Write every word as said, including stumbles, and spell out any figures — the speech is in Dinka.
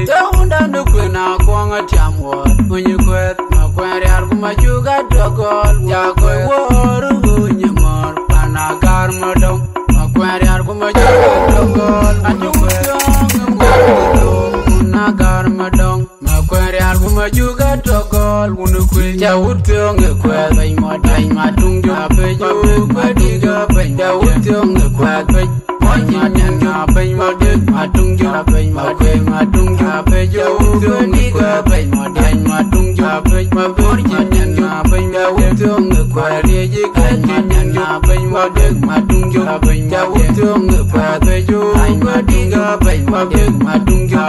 Tëwunda në kuën akuɔŋ atiam wuɔɔr, ŋuny kuɛth, ma kuɛn rial ku ma cuk atɔ̈ gɔl, ya kɔc wuɔɔr, ŋuny mɔɔr, pan agar madɔŋ, ma kuɛn rial ku ma cuk atɔ̈ gɔl, ŋuny kuɛth, ŋuny agar madɔŋ, ma kuɛn rial ku ma cuk atɔ̈ gɔl, ŋuny kuɛth, ca wut piɔ̈ŋ ë kuɛth, bɛny mɔt, bɛny ma tuŋ jɔ, apec, apec, bɛny, ca wut piɔ̈ŋ ë kuɛth, bɛny. Mɔc nyan na piny ma dek ma tuŋ jɔ piny ma kuëë ma tuŋ jɔ piny jɔ wut thiöŋ ë kuɛth piny ma dek ma tuŋ jɔ piny ma bor nyan na piny ma wut thiöŋ ë kuɛth riëc ë kɛ̈c nyan na piny ma dek ma tuŋ jɔ piny ma wut thiöŋ ë kuɛth piny jɔ piny ma dek ma tuŋ jɔ